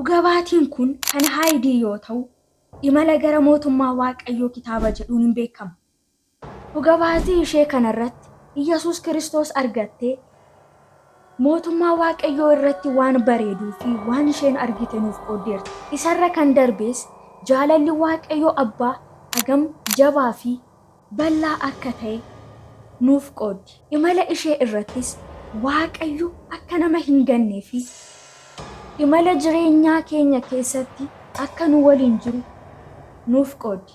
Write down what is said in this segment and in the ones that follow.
Dhuga baatiin kun kan Haayidii yoo ta'u, Imala gara Mootummaa Waaqayyoo kitaaba jedhuun hin beekama. Dhuga baatii ishee kanarratti Iyyasuus Kiristoos argattee Mootummaa Waaqayyoo irratti waan bareeduu fi waan isheen argite nuuf qooddeerti. Isarra kan darbees jaalalli Waaqayyo Abbaa hagam jabaa fi bal'aa akka ta'e nuuf qooddi. Imala ishee irrattis Waaqayyo akka nama hin gannee fi imala jireenyaa keenya keessatti akka nu waliin jiru nuuf qooddi.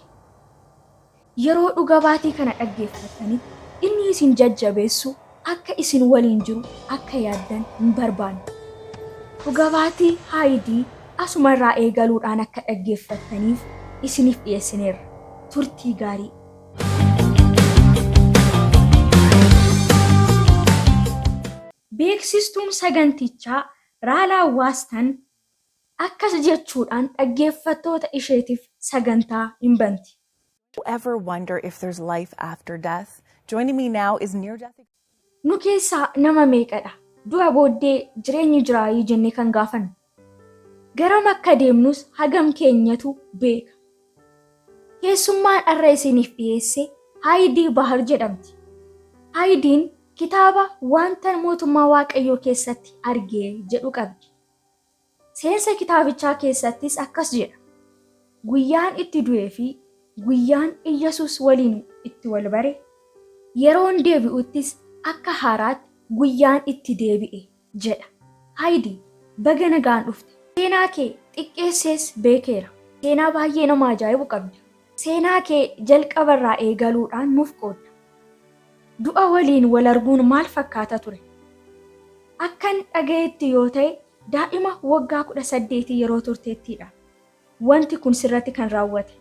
Yeroo dhuga baatii kana dhaggeeffattanitti inni isin jajjabeessu akka isin waliin jiru akka yaaddan hin barbaanna. Dhuga baatii Haayidii asuma irraa eegaluudhaan akka dhaggeeffattaniif isiniif dhiyeessineerra. Turtii gaarii! Beeksistuun sagantichaa Raalaa Waastan akkas jechuudhaan dhaggeeffattoota isheetiif sagantaa in banti. Ever wonder if there's life after death? Joining me now is near death Nu keessaa nama meeqadha du'a booddee jireenyi jiraayii jennee kan gaafannu? Garam akka deemnus hagam keenyatu beeka? Keessummaan har'a isiniif dhiyeesse Haayidii Bahar jedhamti. Haayidiin kitaaba Wantan Mootummaa Waaqayyoo Keessatti Arge jedhu qabdi. Seensa kitaabichaa keessattis akkas jedha, Guyyaan itti du'ee fi guyyaan Iyyasuus waliin itti wal bare, yeroon deebi'uttis akka haaraatti guyyaan itti deebi'e jedha. Haydi, baga nagaan dhufte. Seenaa kee xiqqeessees beekeera. Seenaa baay'ee nama ajaa'ibu qabda. Seenaa kee jalqabarraa eegaluudhaan nuuf qoodda. Du'a waliin wal arguun maal fakkaata ture? Akkan dhaga'etti yoo ta'e daa'ima waggaa 18 yeroo turtettiidha wanti kun sirratti kan raawwate.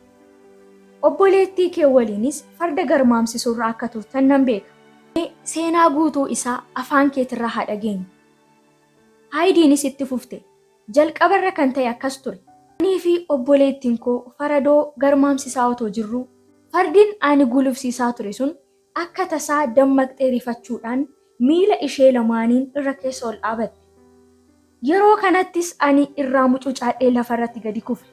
Obboleettii kee waliinis farda garmaamsisuurra akka turtan nan beeka. Mee seenaa guutuu isaa afaan keetirraa haa dhageenyu. Haayidiinis itti fufte, Jalqabarra kan ta'e akkas ture. Anii fi obboleettiin koo faradoo garmaamsisaa otoo jirruu, fardin ani gulufsiisaa ture sun akka tasaa dammaqxee rifachuudhaan miila ishee lamaaniin irra keessa ol dhaabatte. Yeroo kanattis ani irraa mucucaadhee lafarratti gadi kufe.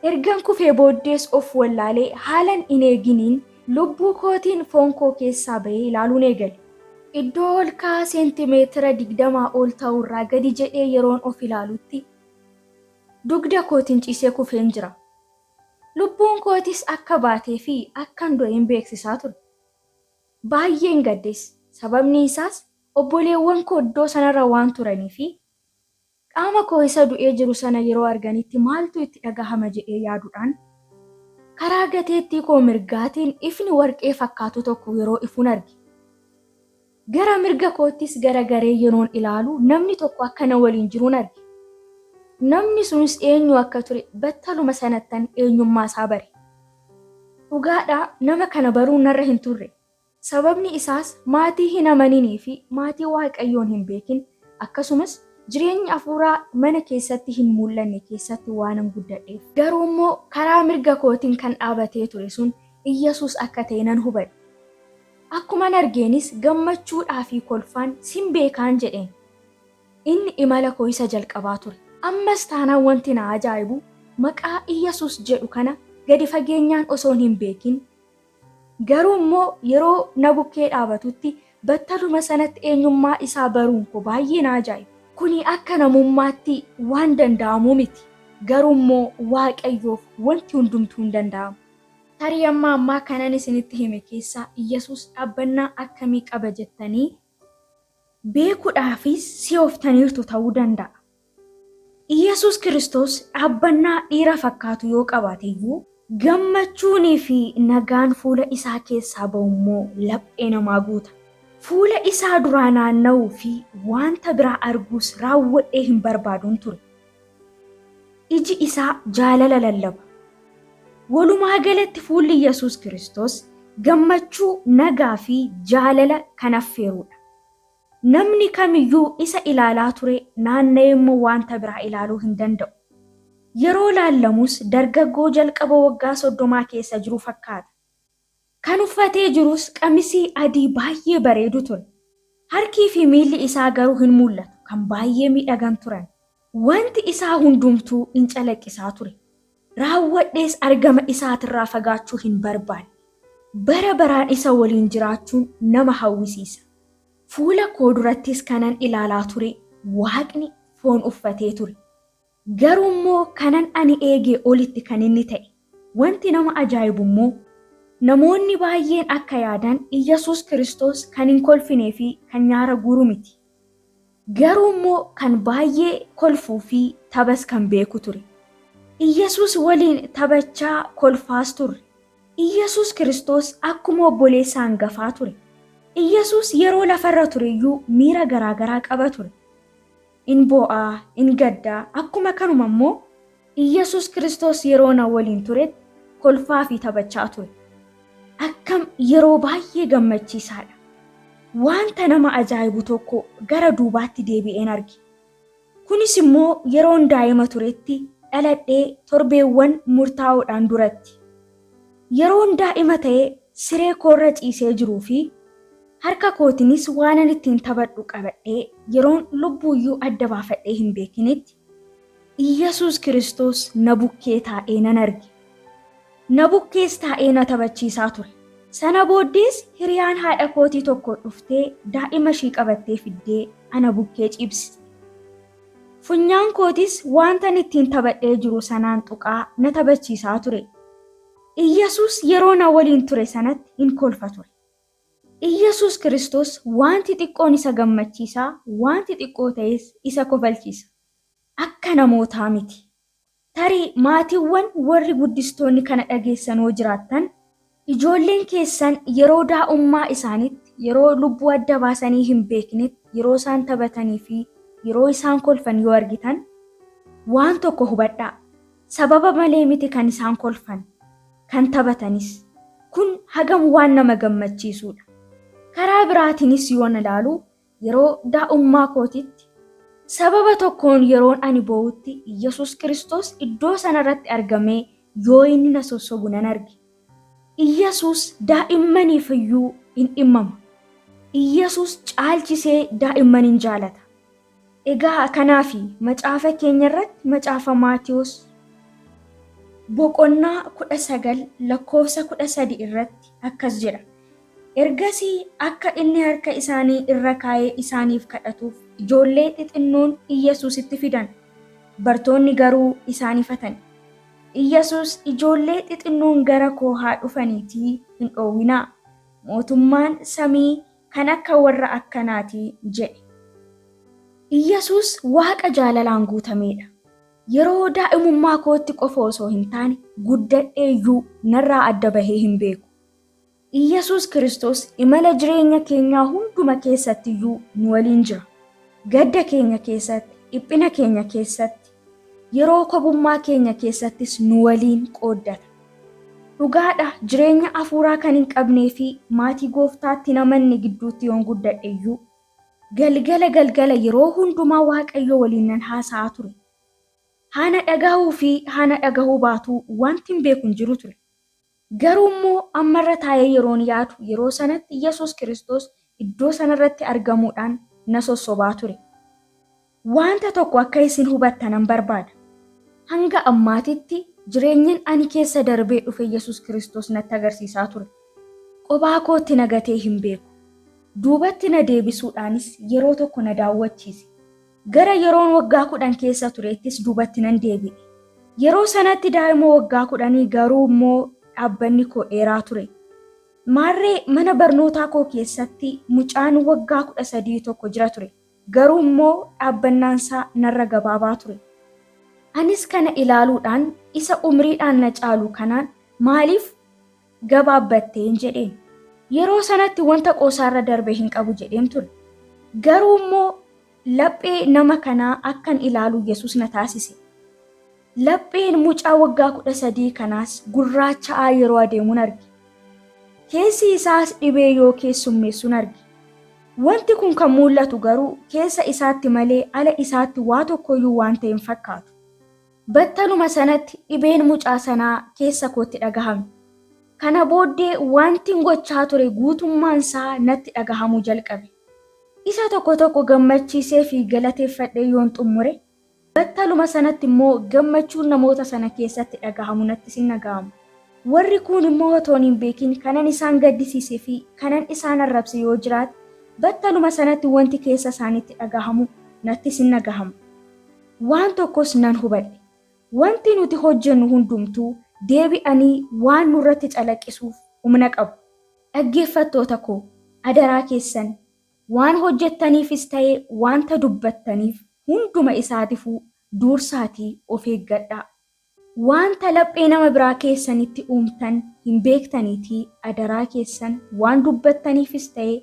Ergan kufee booddees of wallaalee haalan hin eeginiin lubbuu kootiin foon koo keessaa ba'ee ilaaluun eegale. Iddoo olka'aa seentimeetira 20 ol ta'u irraa gadi jedhee yeroon of ilaalutti dugda kootiin ciisee kufeen jira. Lubbuun kootis akka baatee fi akkan du'e beeksisaa ture. Baay'een gaddes, sababni isaas obboleewwan koo iddoo sanarra waan turanii fi qaama koo isa du'ee jiru sana yeroo arganitti maaltu itti dhagahama jedhee yaaduudhaan karaa gateettii koo mirgaatiin ifni warqee fakkaatu tokko yeroo ifun arge. Gara mirga koottis garagaree yeroon ilaalu namni tokko akka na waliin jirun arge. Namni sunis eenyu akka ture battaluma sanattan eenyummaa isaa bare. Dhugaadha nama kana baruun narra hin turre. Sababni isaas maatii hin amaninii fi maatii Waaqayyoon hin beekin akkasumas jireenyi afuuraa mana keessatti hin muul'anne keessatti waanan guddadheef. Garuu immoo karaa mirga kootiin kan dhaabatee ture sun Iyyasuus akka ta'e nan hubadhe. Akkuman argeenis gammachuudhaa fi kolfaan sin beekaan jedheen. Inni imala koo isa jalqabaa ture. Ammas taanaan wanti na ajaa'ibu maqaa Iyyasuus jedhu kana gadi fageenyaan osoon hin beekin garuu immoo yeroo na bukkee dhaabatutti battaluma sanatti eenyummaa isaa baruun koo baay'ee na ajaa'iba. Kuni akka namummaatti waan danda'amu miti. Garuu immoo Waaqayyoof wanti hundumtuu hin danda'ama. Tarii amma ammaa kanan isinitti hime keessaa Iyyasuus dhaabbannaa akkamii qaba jettanii beekuudhaafis si'ooftaniirtu ta'uu danda'a. Iyyasuus Kiristoos dhaabbannaa dhiira fakkaatu yoo qabaate iyyuu, gammachuunii fi nagaan fuula isaa keessaa ba'u immoo laphee namaa guuta. Fuula isaa duraa naanna'uu fi waanta biraa arguus raawwadhee hin barbaaduun ture. Iji isaa jaalala lallaba. Walumaa galatti fuulli Iyyasuus Kiristoos gammachuu, nagaa fi jaalala kan affeeruudha. Namni kamiyyuu isa ilaalaa ture naanna'ee immoo waanta biraa ilaaluu hin danda'u. Yeroo laallamus dargaggoo jalqaba waggaa soddomaa keessa jiru fakkaata. Kan uffatee jirus qamisii adii baay'ee bareedu ture. Harkii fi miilli isaa garuu hin mul'atu, kan baay'ee miidhagan turan. Wanti isaa hundumtuu in calaqqisaa ture. Raawwadhees argama isaatirraa fagaachuu hin barbaanne. Bara baraan isa waliin jiraachuun nama hawwisiisa. Fuula koo durattis kanan ilaalaa ture Waaqni foon uffatee ture. Garuu immoo kanan ani eegee olitti kan inni ta'e. Wanti nama ajaa'ibu immoo namoonni baay'een akka yaadan Iyyasuus Kiristoos kan hin kolfinee fi kan nyaara guuru miti. Garuu immoo kan baay'ee kolfuu fi taphas kan beeku ture. Iyyasuus waliin taphachaa kolfaas turre. Iyyasuus Kiristoos akkuma obboleessa hangafaa ture. Iyyasuus yeroo lafarra tureyyuu miira garaagaraa qaba ture. In boo'aa, in gaddaa, akkuma kanuma immoo Iyyasuus Kiristoos yeroo na waliin turetti kolfaa fi taphachaa ture. Akkam yeroo baay'ee gammachiisaadha. Wanta nama ajaa'ibu tokko gara duubaatti deebi'een arge. Kunis immoo yeroon daa'ima turetti dhaladhee torbeewwan murtaa'oodhaan duratti. Yeroon daa'ima ta'ee siree koorra ciisee jiruu fi harka kootinis waanan ittiin taphadhu qabadhee yeroon lubbuuyyuu adda baafadhee hin beekinitti Iyyasuus Kiristoos na bukkee taa'ee nan arge. Na bukkees taa'ee na taphachiisaa ture. Sana booddees hiriyaan haadha kootii tokko dhuftee daa'ima ishii qabattee fiddee ana bukkee ciibsiste. Funyaan kootis wantan ittiin taphadhee jiru sanaan tuqaa na taphachiisaa ture. Iyyasuus yeroo na waliin ture sanatti hin kolfa ture. Iyyasuus Kiristoos wanti xiqqoon isa gammachiisaa, wanti xiqqoo ta'es isa kofalchiisa. Akka namootaa miti. Tarii maatiiwwan warri guddistoonni kana dhageessan hoo jiraattan, ijoolleen keessan yeroo daa'ummaa isaaniitti, yeroo lubbuu adda baasanii hin beeknetti, yeroo isaan taphatanii fi yeroo isaan kolfan yoo argitan, waan tokko hubadhaa. Sababa malee miti kan isaan kolfan, kan taphatanis. Kun hagam waan nama gammachiisudha. Karaa biraatiinis yoon ilaalu yeroo daa'ummaa kootitti sababa tokkoon yeroon ani boo'utti Iyyasuus Kiristoos iddoo sanarratti argamee yoo inni na sossobu nan arge. Iyyasuus daa'immaniif iyyuu in dhimmama. Iyyasuus caalchisee daa'imman in jaalata. Egaa kanaafi macaafa keenya irratti macaafa Maatiyos boqonnaa 19 lakkoofsa 13 irratti akkas jedha. Ergasii akka inni harka isaanii irra kaa'ee isaaniif kadhatuuf ijoollee xixinnoon Iyyasuusitti fidan. Bartoonni garuu isaan ifatan. Iyyasuus ijoollee xixinnoon gara koo haa dhufaniitii hin dhoowwinaa. Mootummaan samii kan akka warra akkanaati jedhe. Iyyasuus Waaqa jaalalaan guutameedha. Yeroo daa'imummaa kootti qofa osoo hin taane guddadheeyyuu narraa adda bahee hin beeku. Iyyasuus Kiristoos imala jireenya keenyaa hunduma keessattiyyuu nu waliin jira. Gadda keenya keessatti, dhiphina keenya keessatti, yeroo kobummaa keenya keessattis nu waliin qooddata. Dhugaadha, jireenya hafuuraa kan hin qabnee fi maatii gooftaatti hin amanne gidduutti yoon guddadheyyuu, galgala galgala yeroo hundumaa Waaqayyo waliin nan haasa'aa ture. Haana dhagahuu fi haana dhagahuu baatuu wanti hin beeku hin jiru ture. Garuu immoo ammarra taa'ee yeroon yaadu yeroo sanatti Iyyasuus Kiristoos iddoo sanarratti argamuudhaan na sossobaa ture. Wanta tokko akka isin hubattanan barbaada. Hanga ammaatitti jireenyan ani keessa darbee dhufe Iyyasuus Kiristoos natti agarsiisaa ture. Qophaa kootti na gatee hin beeku. Duubatti na deebisuudhaanis yeroo tokko na daawwachiise. Gara yeroon waggaa 10 keessa tureettis duubatti nan deebi'e. Yeroo sanatti daa'ima waggaa 10 garuu immoo dhaabbanni koo dheeraa ture. Maarree mana barnootaa koo keessatti mucaan waggaa 13 tokko jira ture. Garuu immoo dhaabbannaansaa narra gabaabaa ture. Anis kana ilaaluudhaan isa umriidhaan na caalu kanaan maaliif gabaabbatteen jedheen. Yeroo sanatti wanta qoosaarra darbe hin qabu jedheen ture. Garuu immoo laphee nama kanaa akkan ilaalu Yesuus na taasise. Lapheen mucaa waggaa 13 kanaas gurraacha'aa yeroo adeemuun arge. Keessi isaas dhibee yoo keessummeessuun arge. Wanti kun kan mul'atu garuu keessa isaatti malee ala isaatti waa tokkoyyuu waan ta'e hin fakkaatu. Battaluma sanatti dhibeen mucaa sanaa keessa kootti dhagahame. Kana booddee wantin gochaa ture guutummaansaa natti dhagahamuu jalqabe. Isa tokko tokko gammachiisee fi galateeffadhee yoon xumure, Battaluma sanatti immoo gammachuun namoota sana keessatti dhagahamu nattis hin dhagahamu. Warri kuun immoo otoon hin beekin kanan isaan gaddisiisee fi kanan isaan arrabse yoo jiraate battaluma sanatti wanti keessa isaaniitti dhagahamu nattis hin dhagahama. Waan tokkos nan hubadhe. Wanti nuti hojjennu hundumtuu deebi'anii waan nurratti calaqqisuuf humna qabu. Dhaggeeffattoota koo, adaraa keessan waan hojjettaniifis ta'ee wanta dubbattaniif hunduma isaatifuu dursaatii of eeggadhaa. Wanta laphee nama biraa keessanitti uumtan hin beektaniitii adaraa keessan waan dubbattaniifis ta'ee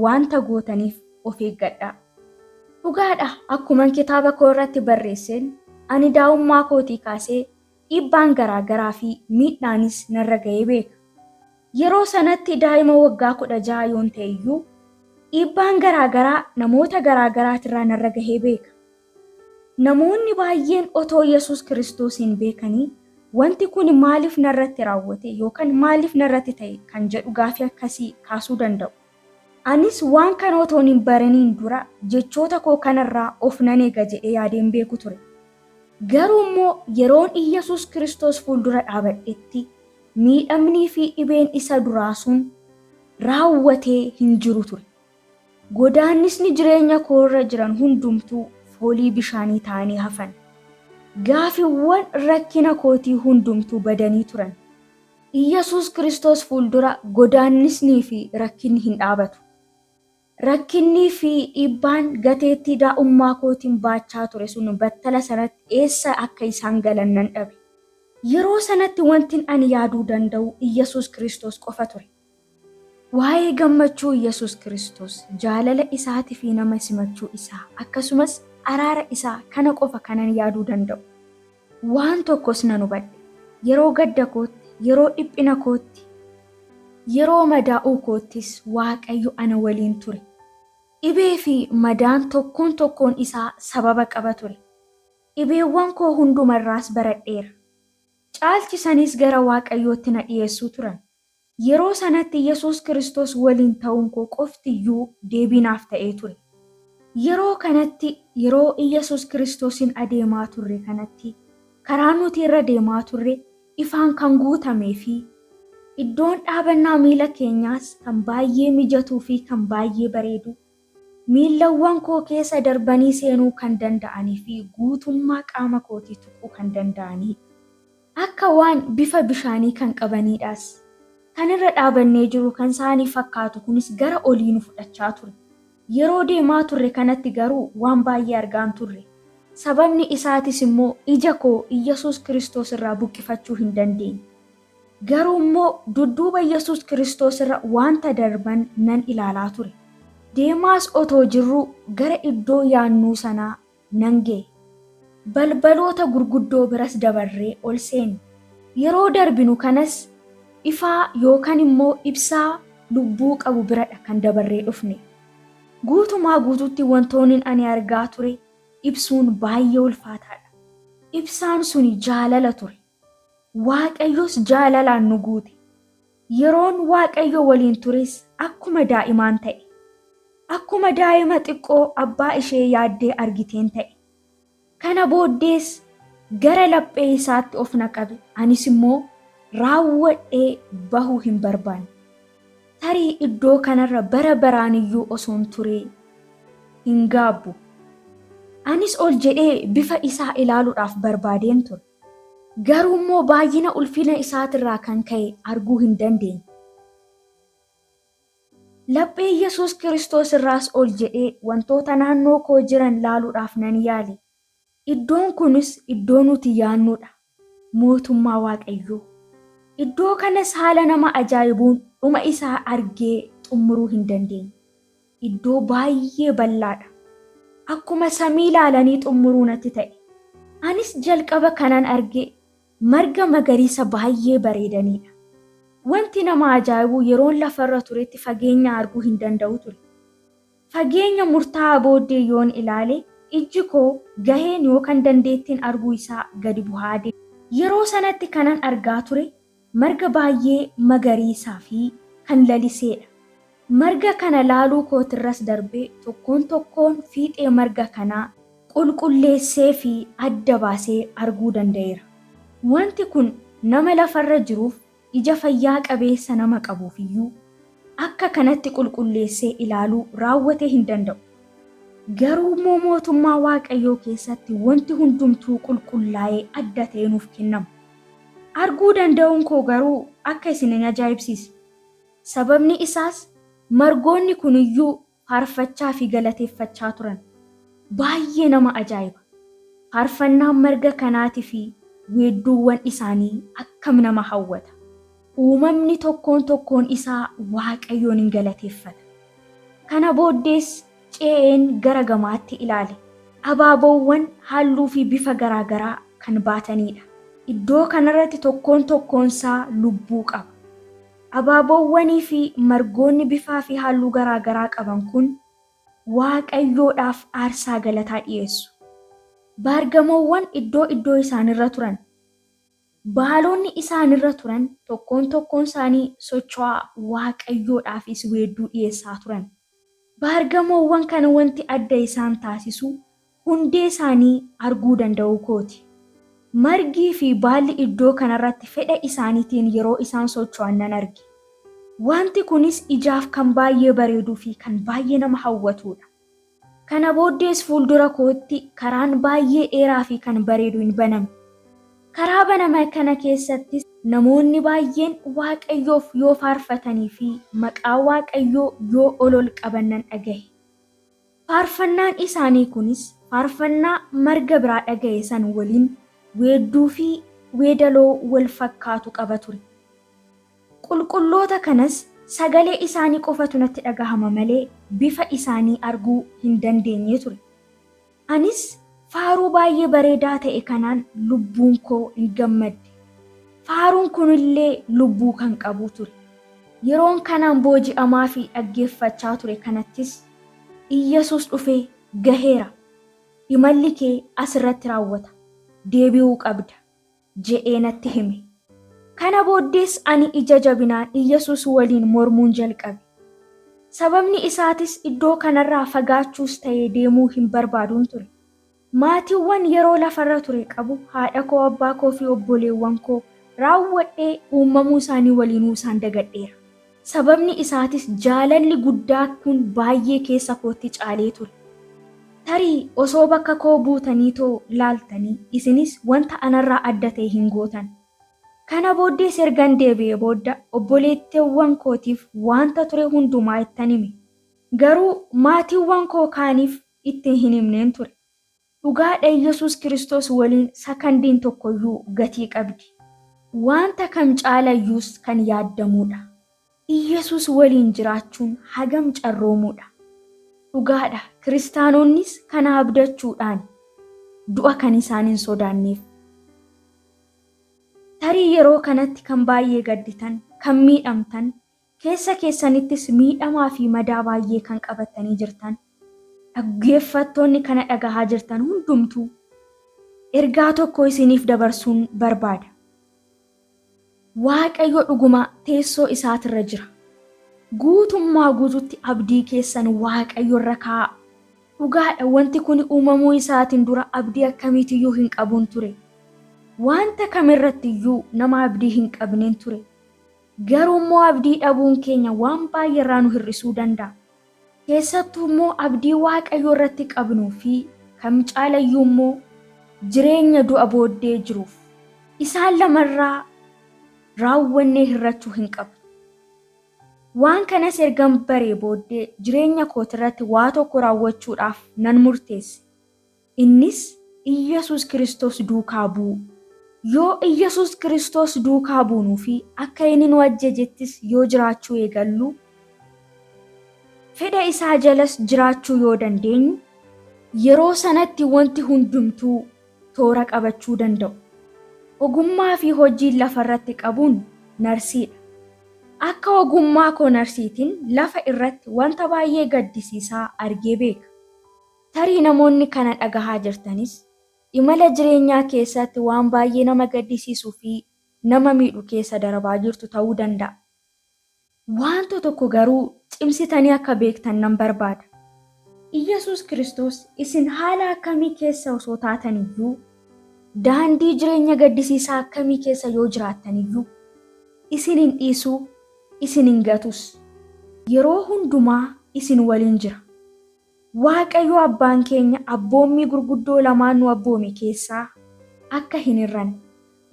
wanta gootaniif of eeggadhaa. Dhugaadha, akkuman kitaaba koo irratti barreesseen ani daa'ummaa kootii kaasee dhiibbaan garaa garaa fi miidhaanis narra ga'ee beeka. Yeroo sanatti daa'ima waggaa 16 yoon ta'e iyyuu dhiibbaan garaa garaa namoota garaa garaatirraa narra gahee beeka. Namoonni baay'een otoo Yesuus Kiristoosiin beekanii wanti kun maaliif narratti raawwate yookaan maaliif narratti ta'e kan jedhu gaafii akkasii kaasuu danda'u. Anis waan kana otoon hin baraniin dura jechoota koo kanarraa of nan eega jedhee yaadeen beeku ture. Garuu immoo yeroon Iyyasuus Kiristoos fuuldura dhaabadhetti miidhamnii fi dhibeen isa duraa sun raawwatee hin jiru ture. Godaannisni jireenya koorra jiran hundumtuu foolii bishaanii ta'anii hafan. Gaafiiwwan rakkina kootii hundumtuu badanii turan. Iyyasuus Kiristoos fuuldura godaannisnii fi rakkinni hin dhaabatu. Rakkinnii fi dhiibbaan gateettii daa'ummaa kootiin baachaa ture sun battala sanatti eessa akka isaan galan nan dhabe. Yeroo sanatti wantin ani yaaduu danda'u Iyyasuus Kiristoos qofa ture. Waa'ee gammachuu Iyyasuus Kiristoos, jaalala isaatii fi nama simachuu isaa, akkasumas araara isaa kana qofa kanan yaaduu danda'u. Waan tokkos nan hubadhe. Yeroo gadda kootti, yeroo dhiphina kootti, yeroo madaa'uu koottis Waaqayyo ana waliin ture. Dhibee fi madaan tokkoon tokkoon isaa sababa qaba ture. Dhibeewwan koo hundumarraas baradheera. Caalchisaniis gara Waaqayyootti na dhiyeessuu turan. Yeroo sanatti Yesuus Kiristoos waliin ta'uun koo qoftiyyuu deebii naaf ta'ee ture. Yeroo kanatti, yeroo Iyyasuus Kiristoosiin adeemaa turre kanatti, karaa nuti irra deemaa turre ifaan kan guutamee fi iddoon dhaabannaa miila keenyaas kan baay'ee mijatuu fi kan baay'ee bareedu, miillawwan koo keessa darbanii seenuu kan danda'anii fi guutummaa qaama kootii tuquu kan danda'anidha. Akka waan bifa bishaanii kan qabaniidhaas. Kan irra dhaabannee jiru kan saanii fakkaatu kunis gara olii nu fudhachaa ture. Yeroo deemaa turre kanatti garuu waan baay'ee argaan turre. Sababni isaatis immoo ija koo Iyyasuus Kiristoos irraa buqqifachuu hin dandeenye. Garuu immoo dudduuba Iyyasuus Kiristoos irra wanta darban nan ilaalaa ture. Deemaas otoo jirruu gara iddoo yaannuu sanaa nan ga'e. Balbaloota gurguddoo biras dabarree ol seenne. Yeroo darbinu kanas ifaa yookaan immoo ibsaa lubbuu qabu biradha kan dabarree dhufne. Guutumaa guututti wantoonni ani argaa ture ibsuun baay'ee ulfaataadha. Ibsaan suni jaalala ture. Waaqayyos jaalalaan nu guute. Yeroon Waaqayyo waliin tures akkuma daa'imaan ta'e. Akkuma daa'ima xiqqoo abbaa ishee yaaddee argiteen ta'e. Kana booddees gara laphee isaatti of na qabe, anis immoo raawwadhee bahuu hin barbaanne. Tarii iddoo kanarra bara baraaniyyuu osoon turee hin gaabbu. Anis ol jedhee bifa isaa ilaaluudhaaf barbaadeen ture. Garuu immoo baay'ina ulfina isaatirraa kan ka'e arguu hin dandeenye. Laphee Yesuus Kiristoos irraas ol jedhee wantoota naannoo koo jiran laaluudhaaf nan yaale. Iddoon kunis iddoo nuti yaannuudha. Mootummaa Waaqayyoo. Iddoo kanas haala nama ajaa'ibuun dhuma isaa argee xumuruu hin dandeenye. Iddoo baay'ee bal'aadha. Akkuma samii ilaalanii xumuruu natti ta'e. Anis jalqaba kanan arge marga magariisa baay'ee bareedaniidha. Wanti nama ajaa'ibu yeroon lafarra turetti fageenya arguu hin danda'u ture. Fageenya murtaa'aa booddee yoon ilaale ijji koo gaheen yookaan dandeettiin arguu isaa gadi bu'aa deema. Yeroo sanatti kanan argaa ture marga baay'ee magariisaa fi kan laliseedha. Marga kana laaluu kootirras darbee tokkoon tokkoon fiixee marga kanaa Qulqulleessee fi adda baasee arguu danda'eera. Wanti kun nama lafarra jiruuf ija fayyaa qabeessa nama qabuuf iyyuu akka kanatti qulqulleessee ilaaluu raawwatee hin danda'u. Garuu immoo mootummaa Waaqayyoo keessatti wanti hundumtuu qulqullaa'ee adda ta'ee nuuf kennama. Arguu danda'uun koo garuu akka isin hin ajaa'ibsiisne. Sababni isaas margoonni kun iyyuu faarfachaa fi galateeffachaa turan. Baay'ee nama ajaa'iba! Faarfannaan marga kanaatii fi weedduuwwan isaanii akkam nama hawwata! Uumamni tokkoon tokkoon isaa Waaqayyoon hin galateeffata. Kana booddees ce'een gara gamaatti ilaale. Abaaboowwan halluu fi bifa garaa garaa kan baatanidha. Iddoo kanarratti tokkoon tokkoonsaa lubbuu qaba. Abaaboowwanii fi margoonni bifaa fi halluu garaa garaa qaban kun Waaqayyoodhaaf aarsaa galataa dhiyeessu. Baargamoowwan iddoo iddoo isaanirra turan. Baalonni isaanirra turan tokkoon tokkoon isaanii socho'aa Waaqayyoodhaafis weedduu dhiyeessaa turan. Baargamoowwan kana wanti adda isaan taasisu hundee isaanii arguu danda'uu kooti. Margii fi baalli iddoo kanarratti fedha isaaniitiin yeroo isaan socho'an nan arge. Wanti kunis ijaaf kan baay'ee bareeduu fi kan baay'ee nama hawwatudha. Kana booddees fuuldura kootti karaan baay'ee dheeraa fi kan bareedu hin baname. Karaa baname kana keessattis namoonni baay'een Waaqayyoof yoo faarfatanii fi maqaa Waaqayyoo yoo ol ol qaban nan dhagahe. Faarfannaan isaanii kunis faarfannaa marga biraa dhagahe san waliin weedduu fi weedaloo wal fakkaatu qaba ture. Qulqulloota kanas sagalee isaanii qofatu natti dhagahama malee bifa isaanii arguu hin dandeenye ture. Anis faaruu baay'ee bareedaa ta'e kanaan lubbuun koo hin gammadde. Faaruun kunillee lubbuu kan qabu ture. Yeroon kanaan booji'amaa fi dhaggeeffachaa ture kanattis Iyyasuus dhufee gaheera. Imalli kee asirratti raawwata. Deebi'uu qabda jedhee natti hime. Kana booddees ani ija jabinaan Iyyasuus waliin mormuun jalqabe. Sababni isaatis iddoo kanarraa fagaachuus ta'ee deemuu hin barbaaduun ture. Maatiiwwan yeroo lafarra ture qabu haadha koo, abbaa koo fi obboleewwan koo raawwadhee uumamuu isaanii waliinuu isaan dagadheera. Sababni isaatis jaalalli guddaa kun baay'ee keessa kootti caalee ture. Tarii osoo bakka koo buutanii too laaltanii isinis wanta anarraa adda ta'e hin gootan. Kana booddees ergan deebi'ee booda obboleettiiwwan kootiif wanta ture hundumaa ittan hime. Garuu maatiiwwan koo kaaniif itti hin himneen ture. Dhugaadha Iyyasuus Kiristoos waliin sakandiin tokkoyyuu gatii qabdi. Wanta kam caalayyuus kan yaaddamuudha. Iyyasuus waliin jiraachuun hagam carroomuudha. Dhugaadha kiristaanonnis kana abdachuudhaan du'a kan isaan hin sodaanneef. Tarii yeroo kanatti kan baay'ee gadditan, kan miidhamtan, keessa keessanittis miidhamaa fi madaa baay'ee kan qabattanii jirtan, dhaggeeffattoonni kana dhagahaa jirtan hundumtuu ergaa tokko isiniif dabarsuun barbaada. Waaqayyo dhuguma teessoo isaatirra jira. Guutummaa guututti abdii keessan Waaqayyo irra kaa'aa. Dhugaadha wanti kun uumamuu isaatiin dura abdii akkamiitiyyuu hin qabuun ture. Wanta kamirrattiyyuu nama abdii hin qabneen ture. Garuu immoo abdii dhabuun keenya waan baay'eerraa nu hir'isuu danda'a. Keessattuu immoo abdii Waaqayyoo irratti qabnuu fi kam caalayyuu immoo jireenya du'a booddee jiruuf. Isaan lamarraa raawwannee hir'achuu hin qabnu. Waan kanas ergan baree booddee jireenya kootirratti waa tokko raawwachuudhaaf nan murteesse. Innis Iyyasuus Kiristoos duukaa bu'uu. Yoo Iyyasuus Kiristoos duukaa buunuu fi akka inni nu ajjajettis yoo jiraachuu eegallu, fedha isaa jalas jiraachuu yoo dandeenyu, yeroo sanatti wanti hundumtuu toora qabachuu danda'u. Ogummaa fi hojiin lafarratti qabuun narsiidha. Akka ogummaa koo narsiitiin lafa irratti wanta baay'ee gaddisiisaa argee beeka. Tarii namoonni kana dhagahaa jirtanis imala jireenyaa keessatti waan baay'ee nama gaddisiisuu fi nama miidhu keessa darbaa jirtu ta'uu danda'a. Wanta tokko garuu cimsitanii akka beektan nan barbaada. Iyyasuus Kiristoos isin haala akkamii keessa osoo taatan iyyuu, daandii jireenya gaddisiisaa akkamii keessa yoo jiraattan iyyuu, isin hin dhiisu, isin hin gatus. Yeroo hundumaa isin waliin jira. Waaqayyo Abbaan keenya abboommii gurguddoo lamaan nu abboome keessaa akka hin hir'anne,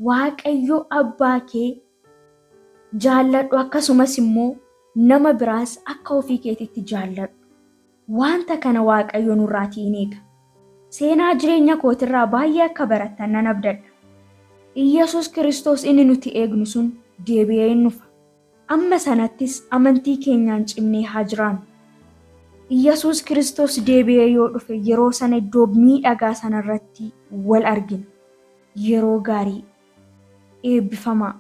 Waaqayyo Abbaa kee jaalladhu akkasumas immoo nama biraas akka ofii keetitti jaalladhu. Wanta kana Waaqayyo nurraatii in eega. Seenaa jireenya kootirraa baay'ee akka barattan nan abdadha. Iyyasuus Kiristoos inni nuti eegnu sun deebi'ee in dhufa. Amma sanattis amantii keenyaan cimnee haa jiraannu. Iyyasuus Kiristoos deebi'ee yoo dhufe yeroo sana iddoo miidhagaa sanarratti wal argina. Yeroo gaarii. Eebbifamaa.